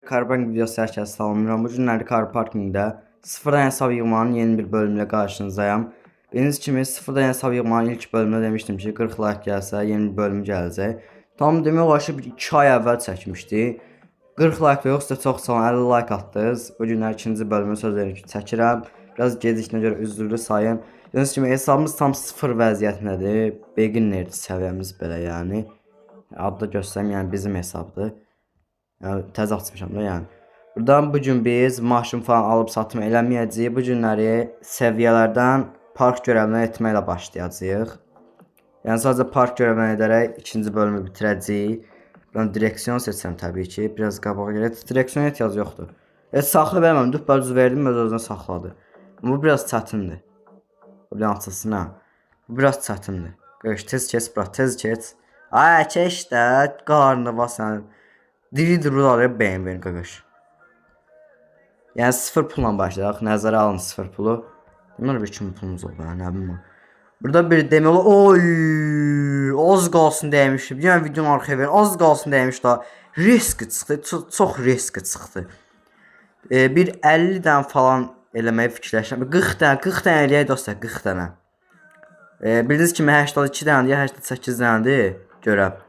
Car Parking videosu hər kəsi salamlayıram. Bu günləri Car Parkingdə sıfırdan hesab yığmanın yeni bir bölümü ilə qarşınızdayam. Bildiyiniz kimi sıfırdan hesab yığmanın ilk bölümündə demişdim ki 40 like gəlsə yeni bir bölüm gələcək. Tam demək olar ki, bir 2 ay əvvəl çəkmişdik. 40 like da yoxsa çox sağ olun, 50 like atdınız. Bu günlər ikinci bölümü söz verirəm ki çəkirəm. Biraz gecikdiyinə görə üzrlü sayın. Gördüyünüz kimi hesabımız tam sıfır vəziyyətindədir. Beginner səviyyəmiz belə yəni. Adda göstərim, yəni bizim hesabdır. Yəni təzə açmışam da yəni. Buradan bu gün biz maşın falan alıb satım eləməyəcəyik. Bu günləri səviyyələrdən park görevlərini etməklə başlayacağıq. Yəni sadəcə park görevlərini edərək ikinci bölümü bitirəcəyik. Buradan direksiyon seçirəm təbii ki. Biraz qabağa gələk. Direksiyona ehtiyac yoxdur. Heç saxla verməm. Düpbədüz verdim, öz özünə saxladı. Bu biraz çətindir. Bu bir açılsın ha. Bu biraz çətindir. Qardaş tez keç bura, tez keç. Ay keç də, qarnına var sənin. Diri diri alır BMW-ni qardaş. Yəni sıfır pulla başlayaq. Nəzərə alın sıfır pulu. Demək bir 2000 pulumuz oldu, yəni nə bilim. Burada bir demək olar, oy, az qalsın dəymişdim. Yəni videonun arxaya verin. Az qalsın dəymiş daha. Risk çıxdı. Çox risk çıxdı. Bir 50 dənə falan eləməyi fikirləşirəm. 40 dənə, 40 dənə eləyək dostlar, 40 dənə. Bildiyiniz kimi 82 dənədir, ya 88 dənədir görəv.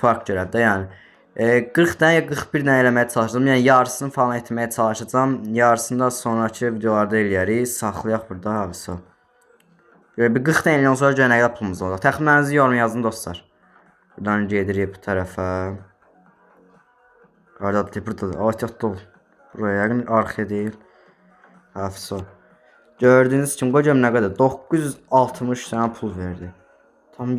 Fark görəv də yəni. 40 dənə ya 41 dənə eləməyə çalışacağam. Yəni yarısını falan etməyə çalışacağam. Yarısını da sonrakı videolarda eləyərik. Saxlayaq burada abisi. Görə bir 40 dənə eləyən sonra görə nə qədər pulumuz olacaq. Təxminlərinizi yorum yazın dostlar. Buradan gedirik bu tərəfə. Hardadır? Buradadır. Ehtiyatlı ol. Buraya yəqin arxaya deyil. Hafizə. Gördüyünüz kimi qocam nə qədər? 960 dənə pul verdi. Tam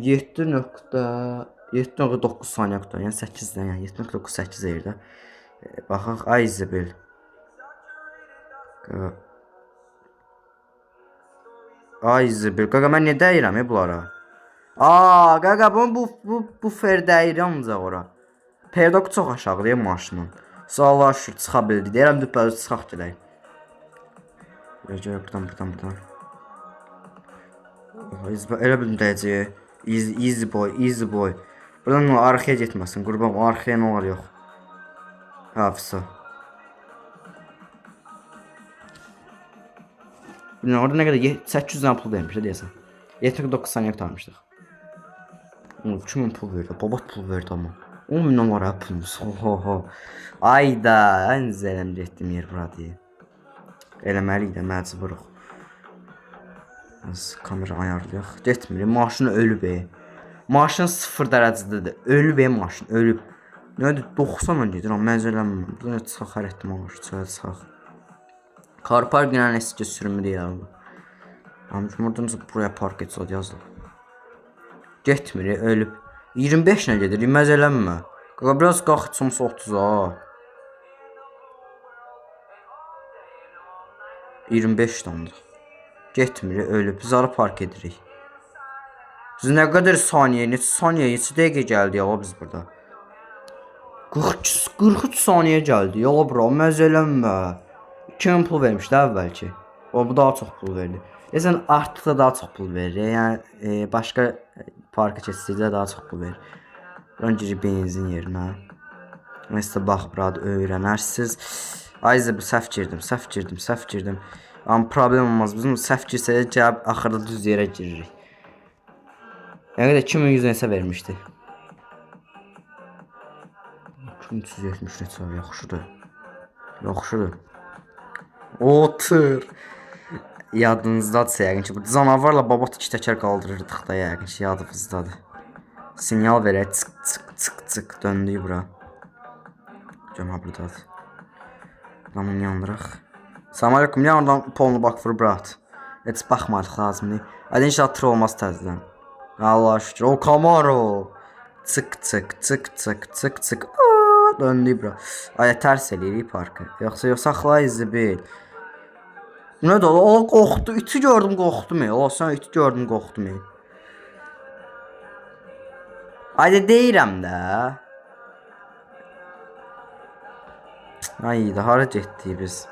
7.9 saniyə qutar. Yəni 8 dənə, yəni 7.98 eləyir də. Baxaq, ay zibil. Qaqa. Ay zibil. Qaqa mən niyə dəyirəm bunlara? Aa, qaqa bu fer dəyir ancaq ora. Perdok çox aşağıdır maşının. Sağ Allah şükür çıxa bildi. Deyirəm düpbədüz çıxaq gedək. Gəl buradan buradan buradan. Oh, elə bildim dəyəcək. Easy, easy boy, easy boy. Buradan o arxaya getməsin. Qurban, o arxaya nə olar yox. Hafıza. Bilmirəm, orada nə qədər 800 dənə pul vermiş də deyəsən. 7.9 saniyə qurtarmışdıq. 2000 pul verdi. Babat pul verdi amma. 10 min olar ha pulumuz. Oho. Ayda, ən zələm getdiyim yer bura deyə. Eləməliyik də məcburuq. Az kamera ayarlayaq. Getmir. Maşın ölüb. Maşın 0 dərəcədədir. Ölüb maşın, ölüb. Nədir 90 ilə gedir, amma məzələnmə. Buradan çıxaq hər ehtimal var, çölə çıxaq. Car Parkingin eski sürümü deyil bu. Amma buradan buraya park etsə yazılıb. Getmir, ölüb. 25 ilə gedir, məzələnmə. Qaqa biraz qalx heç olmasa 30-a. 25 damdır. Getmir, ölüb. Biz hara park edirik? Biz nə qədər saniyə, neçə saniyə, neçə dəqiqə gəldik ala biz burada? 43, 43 saniyə gəldi. Yola bura, məzələnmə. 2000 pul vermişdi əvvəlki. O bu daha çox pul verdi. Deyəsən artıq da daha çox pul verir. Yəni başqa parka keçsək də daha çox pul verir. Buradan girir benzin yerinə. Neysə bax burada öyrənərsiniz. Ay bu səhv girdim, səhv girdim, səhv girdim. Amma problem olmaz. Bizim səhv girsək gəlib axırda düz yerə giririk. Nə qədər 2100 neçə vermişdi. 2370 neçə yaxşıdır. Yaxşıdır. Otur. Yadınızdadırsa yəqin ki, bu canavarla babat iki təkər qaldırırdıq da yəqin ki, yadınızdadır. Sinyal verək, çık çık çık çık döndük bura. Cəma buradadır. Buradan bunu yandıraq. Salam aleyküm, niyə oradan polnu bak vur brat? Heç baxmadıq lazım deyil. Hadi inşallah tır olmaz təzədən. Allah şükür. O Camaro. Çık çık çık çık çık çık. Aa, döndük bura. Ay tərs eləyirik parkı. Yoxsa yox saxla zibil. Nə də o qorxdu. İti gördüm qorxdum. O sən iti gördüm qorxdum. Ay deyirəm də. Ay da hara getdik biz?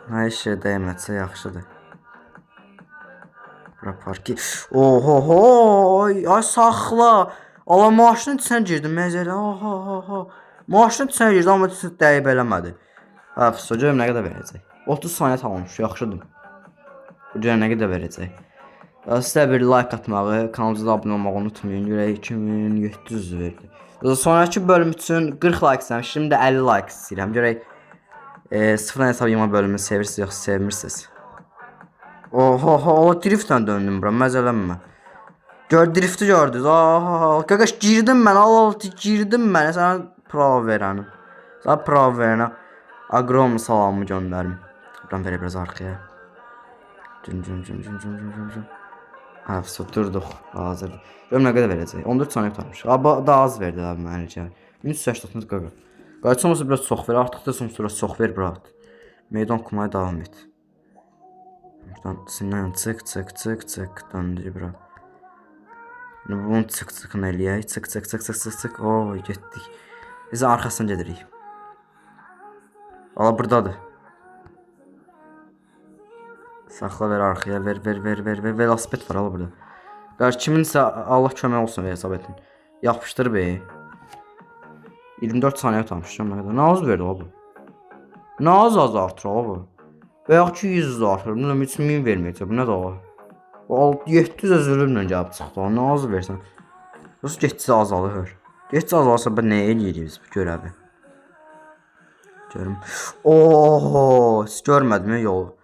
Ay şey dəyməsə yaxşıdır. Bura parki. Oho, ay, ay saxla. Allah maşının içinə girdim məzələ. Aha, aha. Maşın içinə girdi, amma heç dəyib eləmədi. Hə, vəsə, görüm nə qədər verəcək. 30 saniyə tamammış, yaxşıdır. Görüm nə qədər verəcək. Sizə bir like atmağı, kanalımıza da abunə olmağı unutmayın. Görək 2700 verdi. Sonraki bölüm üçün 40 like istəyirəm. Şimdi də 50 like istəyirəm. Görək sıfırdan hesab yığma bölümünü sevirsiniz yoxsa sevmirsiniz. Oho, o driftlə döndüm bura, məzələnmə. Gör drifti gördünüz. Aha, qaqaş girdim mən, al al girdim mən. Sənə pravo verəni. Sənə pravo verənə ogromlu salamımı göndərim. Buradan verək biraz arxaya. Cüm cüm cüm cüm cüm cüm cüm cüm. Ha, vəsə, durduq. Hazırdır. Görüm nə qədər verəcək. 14 saniyə qurtarmış. Aba, daha az verdilər mənə necə. 1389 qaqa. Qayıtsa olmasa biraz çox ver. Artıq da olmasa biraz çox ver, brat. Meydan oxumaya davam et. Buradan sindən çıx, çıx, çıx, çıx. Döndür bura. İndi bunu çıx çıxın eləyək. Çıx, çıx, çıx, çıx, çıx, çıx. Oy, getdik. Biz arxasına gedirik. Valla buradadır. Saxla ver arxaya, ver, ver, ver, ver, ver. Velosiped var ala burada. Qardaş kiminsə Allah kömək olsun hesab etsin. Yapışdır be. 24 saniyə qurtarmışam nə qədər. Nə az verdi o bu? Nə az az artır o bu? Bayaq ki 100 artır. Bilmirəm 3000 verməyəcək. Bu nədir o? 700 zülmlə gəlib çıxdı. Nə az versən. Yoxsa getcə azalır. Getcə azalsa bu nə eləyirik biz bu görəvi? Görüm. Oho, heç görmədim yolu.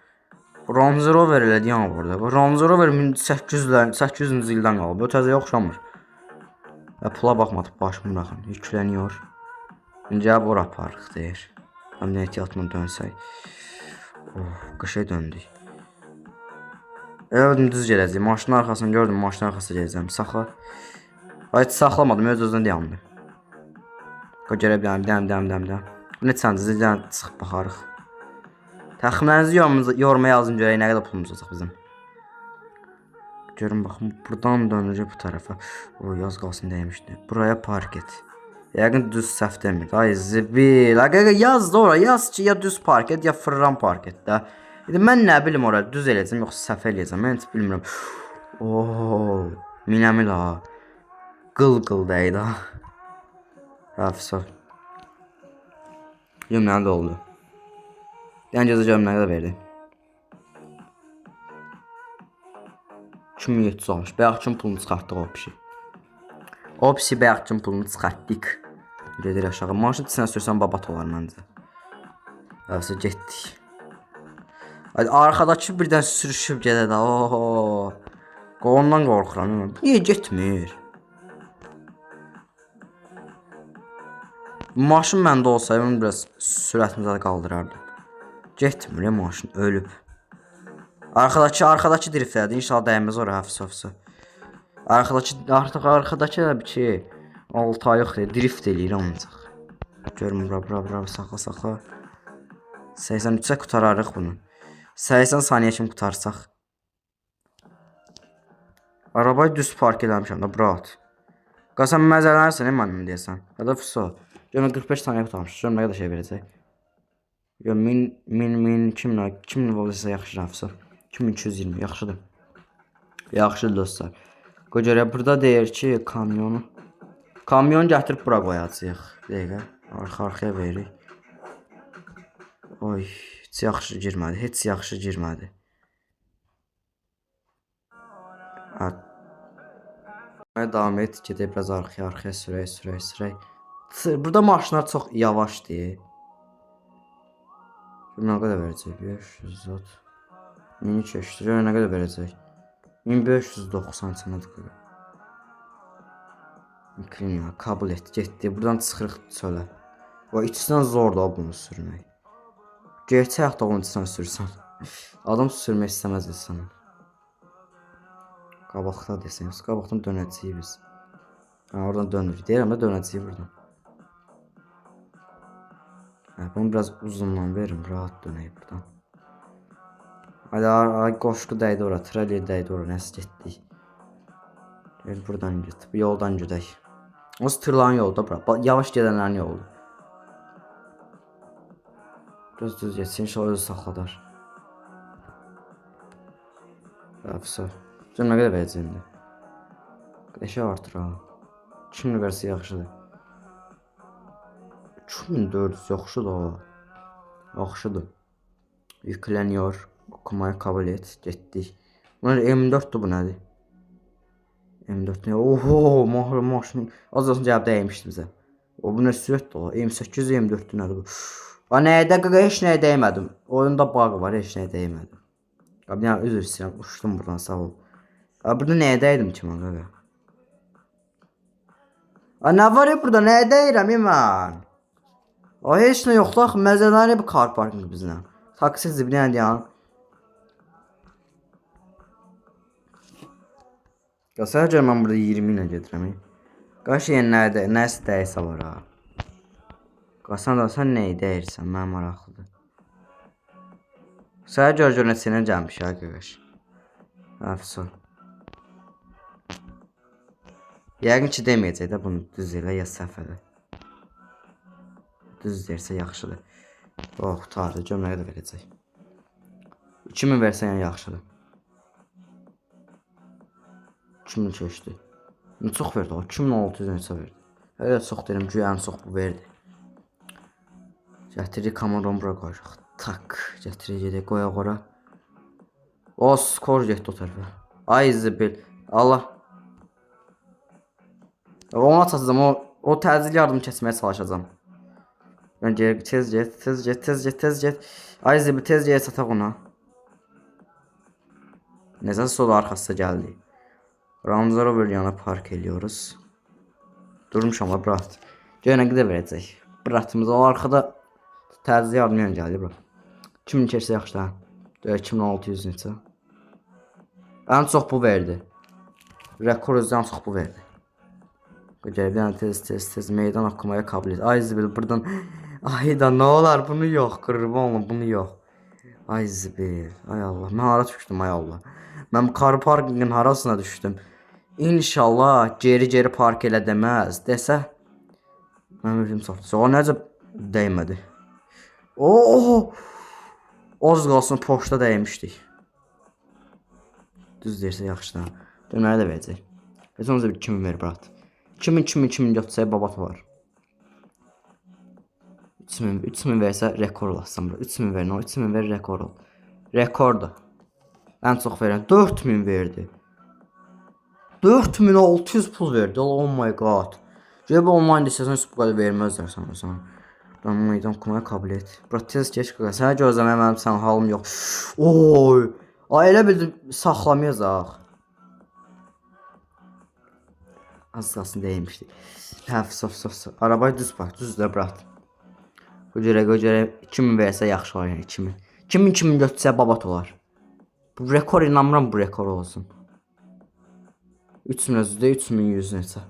Range Rover elədi yəni burada. Bu Range Rover 1800-lər, 800-cü ildən qalıb. Bu təzəyə oxşamır. Və pula baxmadıq, başımı baxın. Yükleniyor. İndi gəlib ora aparırıq deyir. Həm də ehtiyatla dönsək. Oh, qəşəng döndük. Elə bildim düz gedəcəyik. Maşının arxasını gördüm, maşının arxasına gedəcəm. Saxla. Ay, heç saxlamadım, öz-özünə dayandı. Qoy görə bir dənə, bir dənə, bir dənə, bir dənə. Bu neçəncə, bir dənə çıxıb baxarıq. Təxminlərinizi yoruma yazın görək nə qədər pulumuz olacaq bizim. Görün baxın, buradan dönürük bu tərəfə. O, yaz qalsın dəymişdi. Buraya park et. Yəqin düz səhv demir. Ay zibil. Qaqa yaz da ora, yaz ki ya düz park et, ya fırlan park et də. İndi mən nə bilim ora düz eləyəcəm yoxsa səhv eləyəcəm. Mən heç bilmirəm. Oo, minəmil ha. Qıl qıl dəydi ha. Ha, vəsə. Görüm nə də oldu. Yəni gözə görüm nə qədər verdi. 2700 olmuş. Bayaqkının pulunu çıxartdıq o pişi. O pişi bayaqkının pulunu çıxartdıq. Gedir aşağı. Maşın içinə sürsən babat olar məncə. Vəsə getdik. Hadi arxadakı birdən sürüşüb gedə də. Oho. Ondan qorxuram. Niyə getmir? Maşın məndə olsaydı bunu biraz sürətini də qaldırardım. Getmir ya maşın, ölüb. Arxadakı driftlədi. İnşallah dəyməz ora hafsa hafsa. Arxadakı artıq arxadakı elə bir ki 6 ayıq deyil, drift eləyir ancaq. Görüm bura bura bura saxla saxla. 83-ə qurtararıq bunu. 80 saniyə kimi qurtarsaq. Arabayı düz park eləmişəm də brat. Qasan məzələnirsən mənim deyəsən. Ya da fuso. Görüm 45 saniyə qurtarmış. Görüm nə qədər şey verəcək. Yo 1000 1000 1000 2000 2000 olsa yaxşı hafsa. 2220 yaxşıdır. Yaxşıdır dostlar. Qoy görək burada deyir ki kamyonu. Kamyon gətirib bura qoyacağıq. Dəqiqə. Arxa arxaya veririk. Oy, heç yaxşı girmədi. Heç yaxşı girmədi. Ha. Davam et, gedək biraz arxaya, arxaya sürək, sürək, sürək. Burada maşınlar çox yavaşdır. Nə qədər verəcək? 500 zat. 1200. Görüm nə qədər verəcək? 1590 sənət qədər. Kliniya kabul et, getdi. Buradan çıxırıq çölə. Va içindən zordur ha bunu sürmək. Gerçək həyatda onun içindən sürsən. Adam sürmək istəməz insanın. Qabaqda desən, yoxsa qabaqdan dönəcəyik biz. Ha, oradan dönürük. Deyirəm də dönəcəyik buradan. Hə, bunu biraz uzundan verim, rahat dönək buradan. Hadi ay, qoşqu dəydi ora, tralli dəydi ora, nəsə getdik. Gəl buradan get, bu yoldan gedək. O tırların yoludur bura, yavaş gedənlərin yoludur. Biraz düz getsin, inşallah özü saxladar. Hə, Sən nə qədər verəcək indi? Qəşəng artır ha. 2000 versə yaxşıdır. 2400 yaxşıdır o. Yaxşıdır. Yükleniyor. Okumaya kabul et. Getdik. Bu nə M4-dür bu nədir? M4 nə? Oho, maşın az olsun cavab dəymişdi bizə. O bu nə sürətdir o? M8 M4-dür nədir bu? A nəyə dəqiqə heç nəyə dəymədim. Oyunda bug var, heç nəyə dəymədim. Abi yəni üzr istəyirəm, uçdum buradan, sağ ol. A burada nəyə dəydim ki mən qaqa? A nə var ya burada, nəyə dəyirəm mən? A heç nə yoxdur axı, məzələri bu car parking bizlə. Taksi zibinə deyən. Ya sadəcə mən burada 20 ilə gedirəm. Qaş yəni nədə, nəsə dəysə var ha. Qasan da sən nəyi dəyirsən, mənə maraqlıdır. Sənə görə gör neçə gəlmiş ha qardaş. Əfsun. Yəqin ki deməyəcək də bunu düz elə ya səhv elə. Düz deyirsə yaxşıdır. Oh, qurtardı. Gör nə qədər verəcək. 2000 versə yəni yaxşıdır. 2000 keçdi. Çox verdi o. 2600 neçə verdi. Elə çox deyirəm, güya ən çox bu verdi. Gətirik Cameron bura qoyuruq. Tak, gətirik gedək qoyaq ora. O skor getdi o tərəfə. Ay zibil. Allah. Ona çatacağam. O təcil yardım kəsməyə çalışacağam. Mən geri tez get, tez get, tez get, tez get. Ay zibil tez get çataq ona. Necə sol arxasında gəldi. Range Rover yana park ediyoruz. Durmuşam la brat. Gör nə qədər verəcək. Bratımız o arxada təcil yardım ilə gəldi bura. 2000 keçsə yaxşı da. 2600 neçə. Ən çox bu verdi. Rekor özü ən çox bu verdi. Gəl bir dənə tez tez tez meydan oxumaya kabul et. Ay zibil buradan. Ay da nə olar bunu yox, qurban olum bunu yox. Ay zibil. Ay Allah. Mən hara düşdüm ay Allah. Mən bu car parkingin harasına düşdüm. İnşallah geri-geri park elə deməz. Desə mənim ürəyim çatdı. O necə dəymədi. Oh! Az qalsın poçta dəymişdik. Düz deyirsə yaxşıdır. Dönməyə də verəcək. Heç olmasa bir 2000 ver brat. 2000 2000 2000 götürsək babat olar. 3000 3000 versə rekor olarsan bura. 3000 ver, no 3000 ver rekor ol. Rekordur. Ən çox verən 4000 verdi. 4600 pul verdi. Oh my god. Gəl bu online desəsən heç bu qədər verməzlər sana sana. Ben meydan oxumaya kabul et. Bura tez keç qaqa. Sənə gözləməyə mənim sən halım yox. Oy. Ay elə bildim saxlamayacaq. Az qalsın dəymişdi. Hə, sof sof sof. Arabayı düz bax, düz də brat. Bu görə 2000 versə yaxşı olar yəni 2000. 2000 2000 götürsə babat olar. Bu rekor inanmıram bu rekor olsun. 3000 özü də 3100 neçə.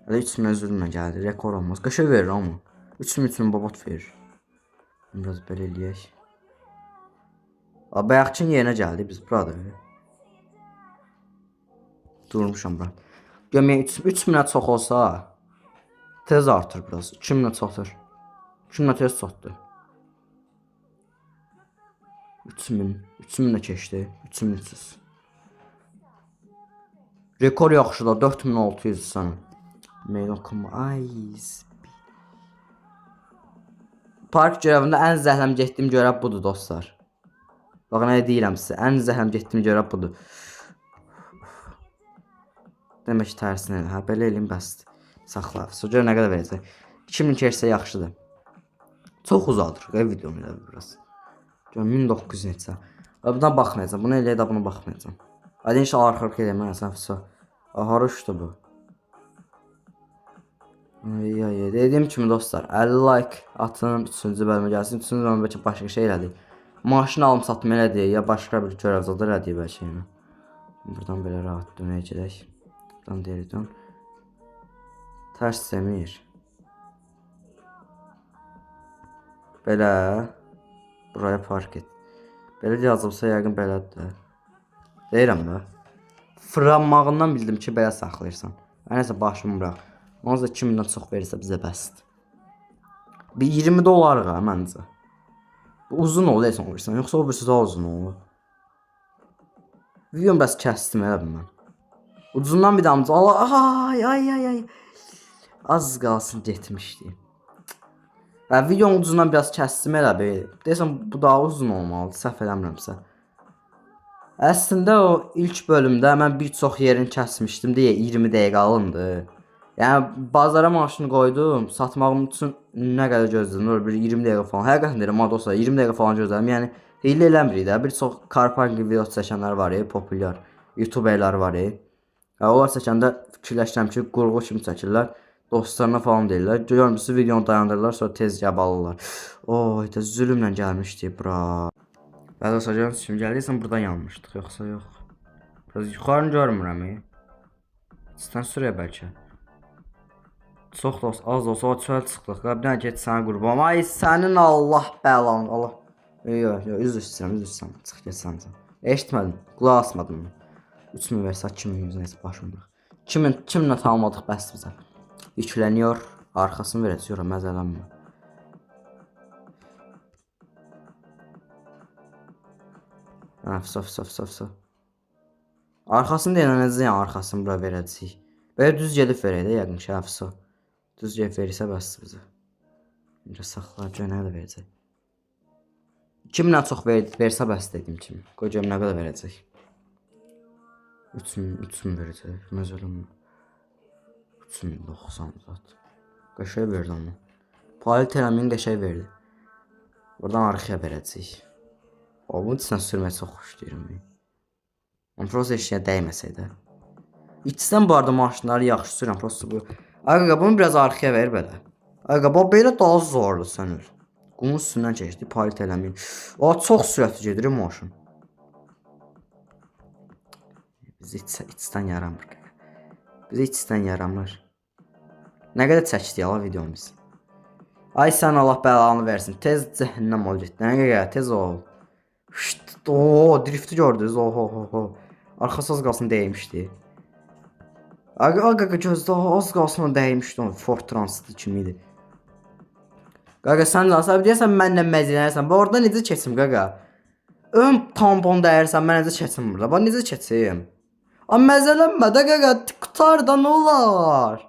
Elə 3000 özürlə gəldi. Rekor olmaz. Qəşəng verir amma. 3000 3000 babat verir. Biraz belə eləyək. Bayaqçının yerinə gəldi biz burada. Durmuşam bura. Görməyə 3000-ə çox olsa tez artır biraz. 2000-ə çatır. 2000-ə tez çatdı. 3000, 3000 də keçdi. 3300. Rekor yaxşı da 4600 sənə. Meydan oxuma. Ay. Park görevində ən zəhləm getdiyim görev budur dostlar. Bax nə deyirəm sizə, ən zəhləm getdiyim görev budur. Demək ki, tərsinə elə. Hə, belə eləyim bəsdir. Saxla. Gör nə qədər verəcək. 2000 keçsə yaxşıdır. Çox uzadır. Qey videomu elə biraz. Gör 1900 neçə. Buna baxmayacağam. Bunu eləyək də buna baxmayacağam. Hadi inşallah arxa-arxa eləmərsən. Hara uçdu bu? Ay ay. Dediyim kimi dostlar, 50 like atın, 3-cü bölümə gəlsin. 3-cü bölümə bəlkə başqa şey elədik. Maşın alım satım elədik ya başqa bir görev zadı elədik bəlkə yəni. Buradan belə rahat dönək gedək. Buradan geri dön. Tərs demir. Belə buraya park et. Belə yazılsa yəqin belədir. Deyirəm də. Fırlanmağından bildim ki, belə saxlayırsan. Nəsə başımı bırax. Onsuz da 2000-dən çox verirsə bizə bəsdir. Bir 20 dolar ha məncə. Bu uzun olur sən olursan, yoxsa o birisi daha uzun olur. Videomu bəs kəsdim elə bil mən. Ucundan bir damcı. Allah ay ay ay ay. Az qalsın getmişdi. Hə, videonun ucundan biraz kəsdim elə bil. Deyəsən bu daha uzun olmalıdır, səhv eləmirəmsə. Əslində o ilk bölümdə mən bir çox yerini kəsmişdim deyə 20 dəqiqə alındı. Yəni bazara maşını qoydum, satmağım üçün nə qədər gözlədim, bir 20 dəqiqə falan. Həqiqətən deyirəm, ha dostlar, 20 dəqiqə falan gözlədim. Yəni hiylə eləmirik də. Bir çox car parking videosu çəkənlər var, populyar YouTuberlər var. Hə, onlar çəkəndə fikirləşirəm ki, qurğu kimi çəkirlər. Dostlarına falan deyirlər. Görmüsünüz videonu dayandırırlar, sonra tez gəlib alırlar. Oy, da zülmlə gəlmişdi bura. Və dostlar, görürsünüz kimi gəldiysə buradan yanmışdıq, yoxsa yox. Biraz yuxarını görmürəm. İçdən sürəyə bəlkə. Çox da olsa, az da olsa o çöl çıxdıq. Bir dənə get sənə qurban. Ay sənin Allah bəlanı, Allah. Yox, yox, üzr istəyirəm, üzr istəyirəm. Çıx get sən. Eşitmədim, qulaq asmadım. 3000 versə 2100 neysə başım bırax. Kimlə tanımadıq bəs bizə. Yükleniyor. Arxasını verəcək, yox, məzələnmə. Hə, fısa, fısa, fısa, fısa. Arxasını deyən necə yəni arxasını bura verəcəyik. Belə düz gedib verək də yəqin ki, hə, fısa. Düz gedib verirsə bəsdir bizə. İncə saxla, gör nə qədər verəcək. 2000-dən çox versə bəs dedim kimi. Qoy görüm nə qədər verəcək. 3000, 3000 verəcək. Məzələnmə. 3090 zat. Qəşəng verdi amma. Palit eləmin qəşəng verdi. Buradan arxaya verəcəyik. O, bunu içindən sürməyi çox xoşlayıram. Amma prosta heç nəyə dəyməsək də. İçindən bu arada maşınları yaxşı sürürəm. Prosta bu. Aga, bunu biraz arxaya ver belə. Aga, bu belə daha zordur sən öl. Qumun üstündən keçdi, palit eləmin. O, çox sürətli gedir maşın. Bizi içdən yaramır. Bizi içdən yaramır. Nə qədər çəkdik ala videonu biz. Ay sən Allah bəlanı versin. Tez cəhənnəm ol get. Nə qədər tez ol. Şşt, o, drifti gördünüz. Oho, oho. Arxası az qalsın dəymişdi. Aga, aga, gözdə az qalsın o dəymişdi o Ford Transit kimi idi. Qaqa sən də deyəsən mənlə məzələnirsən. Bu orada necə keçim qaqa? Ön tampon dəyirsən, mən necə keçim burada? Bax necə keçim? A məzələnmə də qaqa, qutar da nə olar?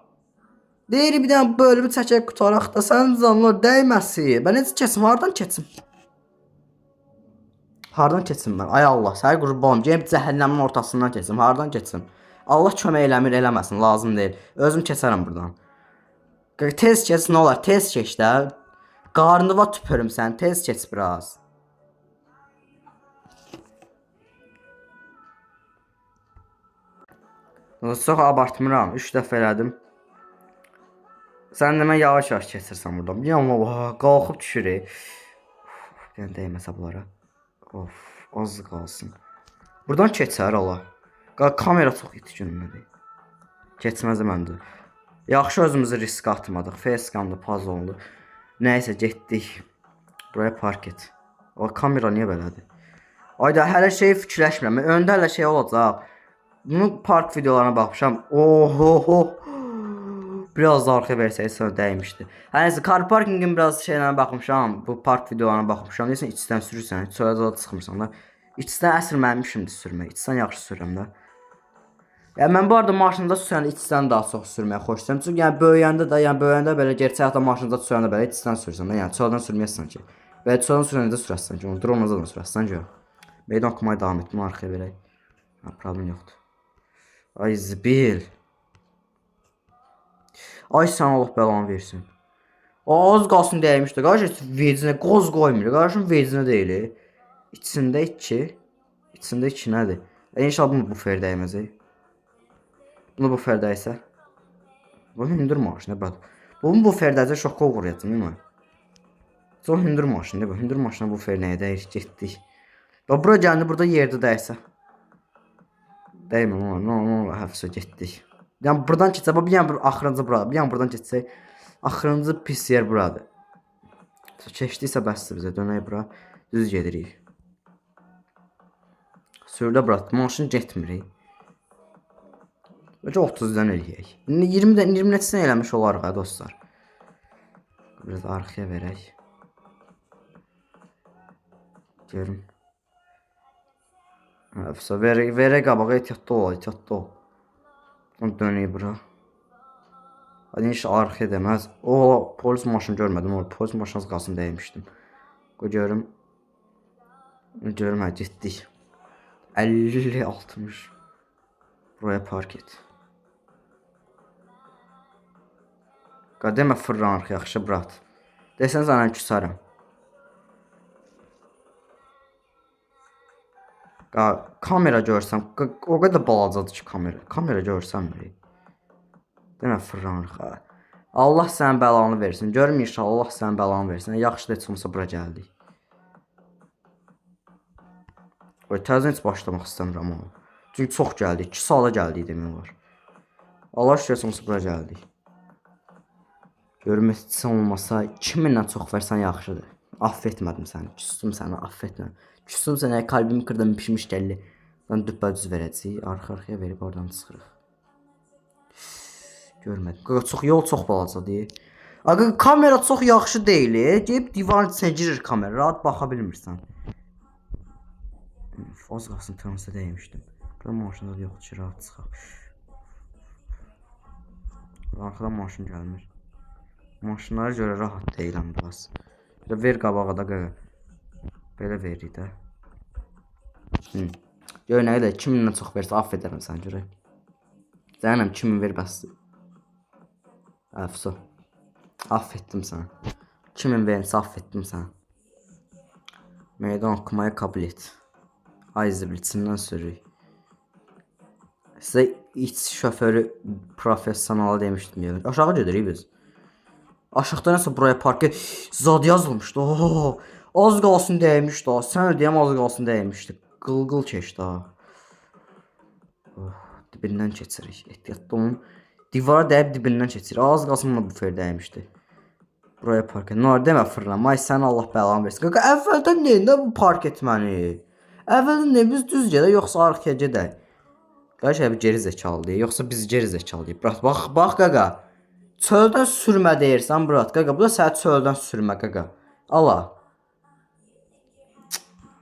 Deyir bir dənə bölümü çəkək qutaraq da sən canlar dəyməsin. Mən necə keçim? Hardan keçim? Hardan keçim mən? Ay Allah, sənə qurban olum. Gedib cəhənnəmin ortasından keçim. Hardan keçim? Allah kömək eləmir, eləməsin, lazım deyil. Özüm keçərəm burdan. Tez keç, nə olar? Tez keç də. Qarnıva tüpürüm sən, tez keç biraz. Çox abartmıram. 3 dəfə elədim. Sən demə yavaş-yavaş keçirsən buradan. Bilirəm, amma qalxıb düşür. Bir dənə dəyməsə bunlara. Of, az qalsın. Buradan keçər Allah. Kamera çox iti günündədir. Keçməz məndə. Yaxşı özümüzü riskə atmadıq. Facecamda puzzle oldu. Nəysə getdik. Buraya park et. O kamera niyə belədir? Ayda hələ şey fikirləşmirəm. Öndə hələ şey olacaq. Bunu park videolarına baxmışam. Oho. Biraz da arxaya versəydi sonra dəymişdi. Hər nəsə car parkingin biraz şeylərinə baxmışam. Bu park videolarına baxmışam. Deyəsən içdən sürürsən, çölə zada çıxmırsan da. İçdən əsl mənim işimdir sürmək. İçdən yaxşı sürürəm də. Yəni mən bu arada maşında sürəndə içdən daha çox sürməyi xoşlayıram. Çünki yəni böyüyəndə də, yəni böyüyəndə belə gerçək həyatda maşında sürəndə belə içdən sürürsən də, yəni çöldən sürməyəsən ki. Və çöldən sürəndə sürəsən ki, onu dronla da sürəsən ki. Meydan oxumaya davam et, bunu arxaya verək. Ha, problem yoxdur. Ay zibil. Ay sən Allah bəlanı versin. O az qalsın dəymişdi. Qardaş vecinə qoz qoymur. Qardaşım vecinə deyil. İçində 2. İçində 2 nədir? İnşallah bunu bufer dəyməzək. Bunu bufer dəysə. Bu hündür maşını brat. Bunu bufer dəysə şoka uğrayacağım, değil mi? Çox hündür maşındır bu. Hündür maşına bufer nəyə dəyir? Getdik. Bax bura gəldi, burada yerdə dəysə. Dəymə, nə olur, nə olur, həfsə getdik. Yəni buradan keçsə, bax bir yəni bur axırıncı bura, bir yəni buradan keçsək, axırıncı pis yer buradır. Keçdiksə bəsdir bizə, dönək bura, düz gedirik. Sürdə bura, maşın getmir. Bəlkə 30-dan eləyək. İndi 20-dən 20 neçəsini eləmiş olarıq ha dostlar. Biraz arxaya verək. Görüm. Hə, verək, verək qabağa ehtiyatlı ol, ehtiyatlı ol. Dönək bura. Hadi inşallah arxaya deməz. O polis maşını görmədim. O polis maşını az qalsın dəymişdim. Qoy görüm. Görüm hə getdik. 50 60. Buraya park et. Qa demə fırlanırıq yaxşı brat. Desən sənə küsərəm. Qa kamera görsəm, o qədər balacadır ki kamera. Kamera görsəm. Demə fırlanırıq ha. Allah sənin bəlanı versin. Görüm inşallah Allah sənin bəlanı versin. Yaxşı da heç olmasa bura gəldik. Qoy təzədən heç başlamaq istəmirəm amma. Çünki çox gəldik. 2 saata gəldik demək olar. Allah şükür heç olmasa bura gəldik. Görüm heç olmasa 2000-dən çox versən yaxşıdır. Affetmədim səni. Küstüm səni, affetmə. Küstüm sənə, kalbimi kırdım, pişmiş gəlli. Mən düppədüz verəcəyik. Arxa-arxaya verib oradan çıxırıq. Görmədim. Qaqa çox yol çox balacadır. Qaqa kamera çox yaxşı deyil. Gedib divarın içinə girir kamera. Rahat baxa bilmirsən. Üf, az qalsın transa dəymişdim. Burada maşında da yoxdur ki, rahat çıxaq. Arxadan maşın gəlmir. Maşınlara görə rahat deyiləm biraz. Belə ver qabağa da qaqa. Belə veririk də. Hı. Gör nə qədər 2000-dən çox versə aff edərəm səni görək. Zənəm 2000 ver bəsdir. Əfso. Affettim səni. 2000 verirsə affettim səni. Meydan oxumaya kabul et. Ay zibil içindən sürürük. Sizə iç şoförü professionalı demişdim ya. Aşağı gedirik biz. Aşağıda nəsə buraya park et. Zad yazılmışdı. Oh, az qalsın dəymişdi. Ha. Sən deyəm az qalsın dəymişdi. Qıl-qıl keçdi ha. Oh, dibindən keçirik. Ehtiyatlı olun. Divara dəyib dibindən keçirik. Az qalsın buna bufer dəymişdi. Buraya park et. Nə demə fırlanma. Ay sən Allah bəlanı versin. Qaqa əvvəldən neyində bu park etməni? Əvvəldən nə biz düz gedək yoxsa arxaya gedək? Qardaş bir geri zəkalıyıq, yoxsa biz geri zəkalıyıq? Brat, bax, bax qaqa. Çöldən sürmə deyirsən, brat, qaqa. Bu da sənə çöldən sürmə, qaqa. Ala.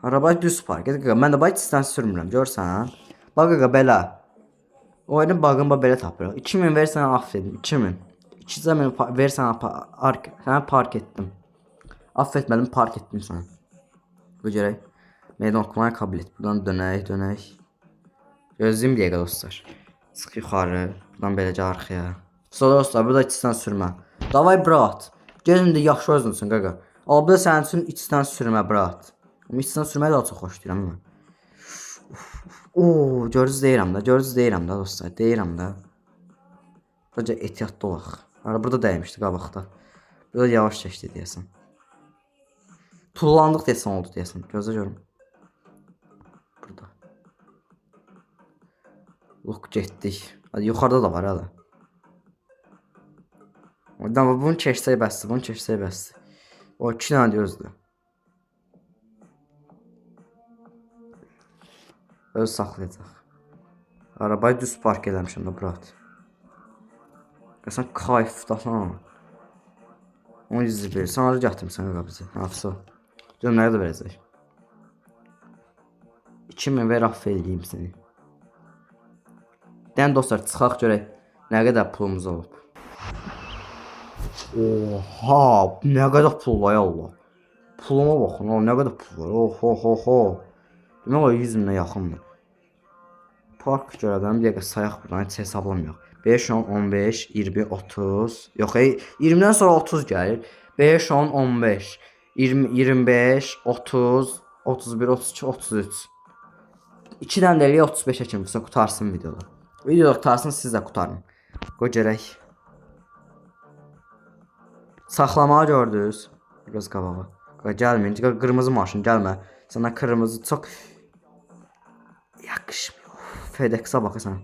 Arabayı düz park et, qaqa. Mən də bax içdən sürmürəm, görsən? Bax qaqa belə. Oyunun bug'ını bax belə tapırıq. 2000 versən aff edim, 2000. 2000 versən sənə park etdim. Affetmədim, park etdim sənə. Bu görək. Meydan oxumaya kabul et. Buradan dönək, dönək. Gözləyim bir dəqiqə dostlar. Çıx yuxarı, buradan beləcə arxaya. Sonra dostlar, burada içdən sürmə. Davay brat. Gel indi yaxşı özünsün qaqa. Al bu da sənin üçün içdən sürmə brat. Amma içdən sürməyi daha çox xoşlayıram mən. Oo, görürsüz deyirəm də, görürsüz deyirəm də dostlar, deyirəm də. Sadəcə ehtiyatlı olaq. Ara burada dəymişdi qabaqda. Burada yavaş keçdi deyəsən. Tullandıq deyəsən oldu deyəsən. Gözlə görüm. Burada. Look getdik. Hadi yuxarıda da var hələ. Oradan bunu keçsək bəsdir, bunu keçsək bəsdir. O iki dənə özdür. Öz saxlayacaq. Arabayı düz park eləmişəm də brat. Sən kayfdasan. 10 101. Sən hara gətirmisən qaqa bizi? Hafsa. Görüm nə qədər verəcək. 2000 ver aff eləyim seni. Deyən dostlar çıxaq görək nə qədər pulumuz olub. Oha, nə qədər pul var ya Allah. Puluma baxın, o nə qədər pul var. Oho, ho, ho. Demək olar 100 minə yaxındır. Park görədən bir dəqiqə sayaq buradan, heç hesablamayaq. 5, 10, 15, 20, 30. Yox, 20-dən sonra 30 gəlir. 5, 10, 15, 20, 25, 30, 31, 32, 33. 2 dənə də eləyək 35-ə kimi qutarsın videoda. Videoda qutarsın, siz də qutarın. Qoy görək. Saxlamağı gördünüz. Biraz qabağa. Qoy gəlməyin. Qırmızı maşın gəlmə. Sənə qırmızı çox yakışmıyor. FedEx-a baxırsan.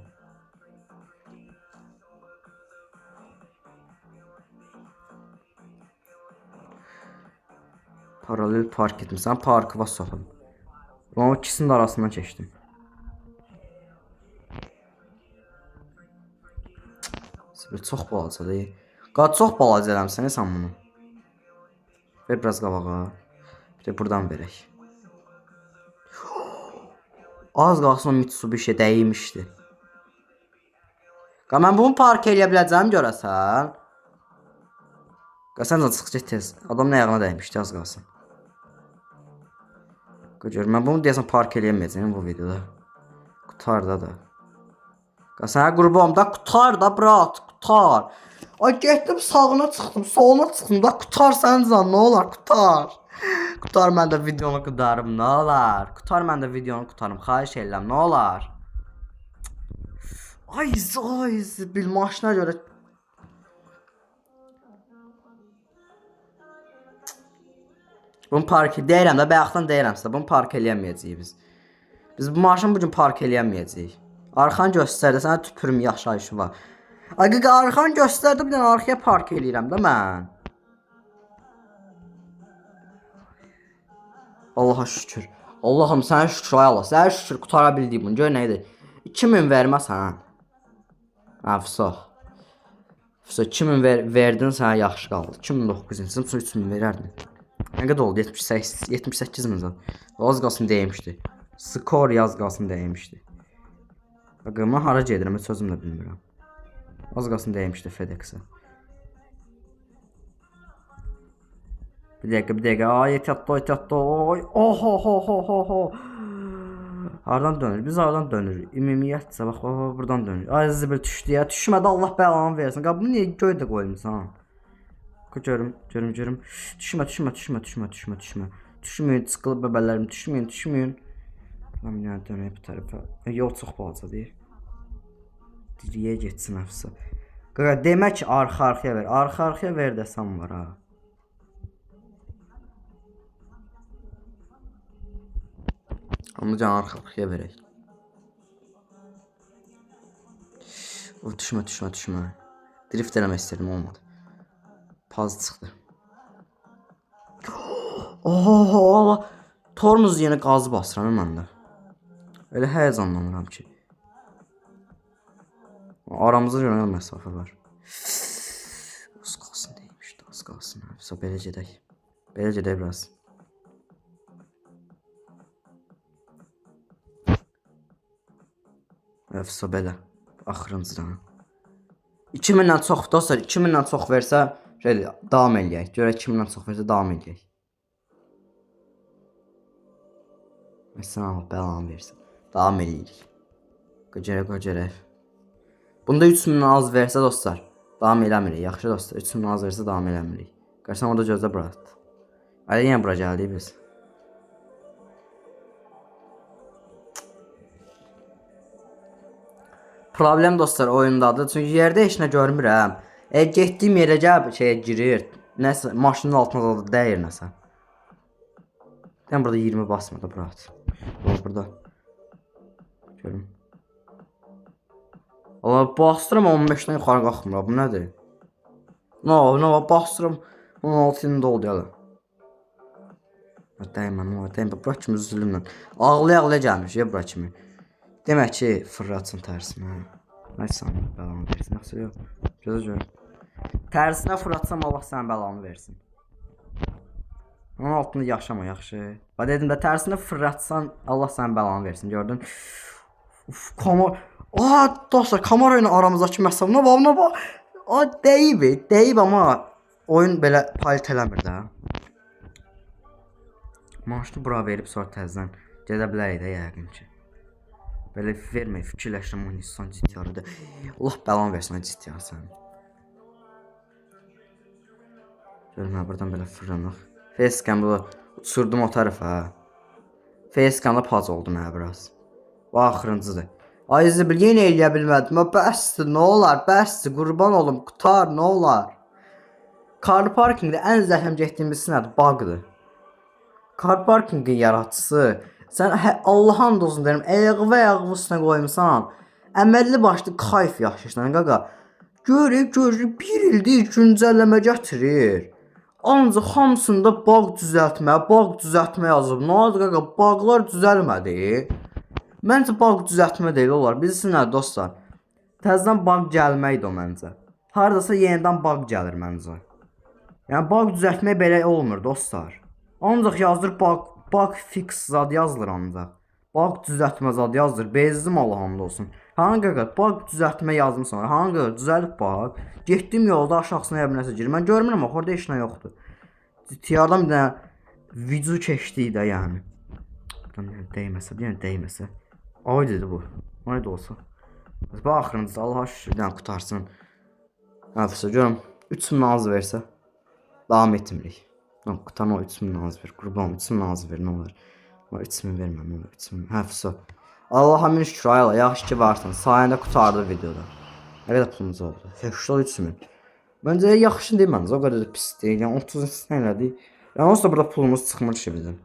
Paralel park etmisən. Parkıva soxum. Ulan o ikisinin də arasından keçdim. Sibir çox balacadır. Qa çox balaca eləmisən sən bunu. Ver biraz qabağa. Bir də buradan verək. Az qalsın o Mitsubishi dəymişdi. Qa mən bunu park eləyə biləcəyim görəsən. Sən də çıx get tez. Adamın ayağına dəymişdi, az qalsın. Gör, mən bunu deyəsən park eləyəməyəcəyəm bu videoda. Qutar da da. Sənə qurban da qutar da brat, qutar. Ay getdim sağına çıxdım, soluna çıxdım da qutar sənin can, nə olar qutar. Qutar mən də videonu qutarım, nə olar. Qutar mən də videonu qutarım, xahiş edirəm, nə olar. Ay ay bil maşına görə. Bunu park deyirəm də, bayaqdan deyirəm sizə, bunu park eləyəməyəcəyik biz. Biz bu maşını bu gün park eləyəməyəcəyik. Arxanı göstər də, sənə tüpürüm yaşayışı var. Ay qaqa arxanı göstər də, bir dənə arxaya park eləyirəm də mən. Allaha şükür. Allahım sənə şükür ay Allah. Sənə şükür qutara bildik bunu. Gör nə idi. 2000 verməsən. Ha, vso. Vso 2000 verdin sənə yaxşı qaldı. 2900, 3000 verərdin. Nə qədər oldu? 78, 78 min zat. Az qalsın dəymişdi. Skor yaz qalsın dəymişdi. Bakın mən hara gedirəm, heç özüm də bilmirəm. Az qalsın dəymişdi FedEx-ə. Bir dəqiqə, bir dəqiqə. Ay, ehtiyatlı, ehtiyatlı. Oy, oho, ho, ho, ho, ho. Hardan dönür? Biz hardan dönürük? Ümumiyyətcə, bax, bax, bax, buradan dönür. Ay, zibil düşdü ya. Düşmədi, Allah bəlanı versin. Qab, bunu niyə göydə qoymusan? Görüm, görüm, görüm. Düşmə, düşmə, düşmə, düşmə, düşmə, düşmə. Düşməyin, çıxılıb bəbələrim, düşməyin, düşməyin. Lan bir dənə dönək bu tərəfə. Yol çox balacadır. Diriyə getsin əfsə. Qaqa, demək ki, arxa-arxaya ver. Arxa-arxaya ver desəm var ha. Amma can arxa-arxaya verək. O, düşmə, düşmə, düşmə. Drift eləmək istədim, olmadı. Paz çıxdı. Oho, Allah. Tormuz yenə qazı basıram mən də. Elə həyəcanlanıram ki. Aramızda görə məsafə var. Az qalsın deymişdi, az qalsın. Vəsə belə gedək. Belə gedək biraz. Vəsə belə. Axırıncıdan. 2000-dən çox dostlar, 2000-dən çox versə, şeydir, davam eləyək. Görək 2000-dən çox versə davam eləyək. Sən Allah bəlanı versin. Davam eləyirik. Qocaraq, qocaraq. Bunda 3000-dən az versə dostlar, davam eləmirik. Yaxşı dostlar, 3000-dən az versə davam eləmirik. Qarşıdan orada gözlə bıraxdı. Ay yenə bura gəldik biz. Problem dostlar oyundadır. Çünki yerdə heç nə görmürəm. Getdiyim yerə gəlib şeyə girir. Nəsə maşının altına da dəyir nəsə. Sən burada 20 basma da bırax. Ol burada. Görüm. Allah bastırım 15-dən yuxarı qalxmır. Bu nədir? No, no, bastırım 16 ində oldu hələ. Dəymə, nə dəymə. Bura kimi zülmlə. Ağlaya-ağlaya gəlmiş ya bura kimi. Demək ki, fırlatsın tərsinə. Ay sən bəlanı versin. Yoxsa yox. Gözə görüm. Tərsinə fırlatsam Allah sənin bəlanı versin. Onun altında yaşama yaxşı. Bax dedim də tərsinə fırlatsan Allah sənin bəlanı versin. Gördün? Uf, Kamar. Aa, dostlar, Camaro ilə aramızdakı məsafə nə bax, nə bax. Aa, dəyib, dəyib amma oyun belə palit eləmir də. Maşını bura verib sonra təzədən gedə bilərik də yəqin ki. Belə vermək fikirləşirəm o Nissan GT-R-dır. Allah bəlanı versin o GTR sənin. Görüm hə, buradan belə fırlanaq. Facecam bu uçurdum o tərəfə. Facecam-da paz oldum hə biraz. Bu axırıncıdır. Ay zibil yenə eləyə bilmədim. Bəsdir, nə olar? Bəsdir, qurban olum, qutar, nə olar? Car parkingdə ən zəhləm getdiyimiz nədir? Bug'dır. Car parkingin yaradıcısı sən hə, Allaha and olsun deyirəm, ayağı və ayağını üstünə qoymusan. Əməlli başlı kayf yaşayırsan qaqa. Görür, görür, bir ildir güncəlləmə gətirir. Ancaq hamısında bug düzəltmə, bug düzəltmə yazıb. Nə oldu qaqa? Buglar düzəlmədi. Məncə bug düzəltmə deyil olar. Bilirsiniz nə dostlar? Təzədən bug gəlməkdir o məncə. Hardasa yenidən bug gəlir məncə. Yəni bug düzəltmək belə olmur dostlar. Ancaq yazılır bug, bug fix zad yazılır ancaq. Baq düzəltmə zad yazdır. Bezdim Allah hamd olsun. Hanı qaqa, baq düzəltmə yazmısan. Hanı qaqa, düzəlib bax. Getdiyim yolda aşağısına ya bir nəsə girir. Mən görmürəm axı, orada heç nə yoxdur. GTR-dan bir dənə video keçdik də yəni. Buradan bir dənə dəyməsə, bir dənə dəyməsə. Ay dedi bu. Ay da olsa. Bax axırıncı Allaha şükür bir dənə qutarsın. Hə, görüm 3000 az versə davam etmirik. Lan qutan o 3000 az ver. Qurban 3000 az ver nə olar. Ama 3000 vermə nə olar 3000. Hə, vəsə. Allaha min şükür ayla yaxşı ki varsan. Sayəndə qurtardı videoda. Nə qədər pulumuz oldu? 83 min. Məncə yaxşı deyil məncə. O qədər də pis deyil. Yəni 30 nə elədik? Yəni onsuz da burada pulumuz çıxmır ki bizim.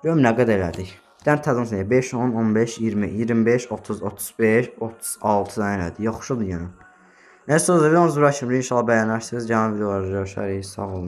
Görüm nə qədər elədik. Dən təzən sənə 5, 10, 15, 20, 25, 30, 35, 36 dənə elədik. Yaxşıdır yəni. Neyse o zaman videomuzu bırakırım. İnşallah bəyənərsiniz. Gələn videolarda görüşərik. Sağ olun.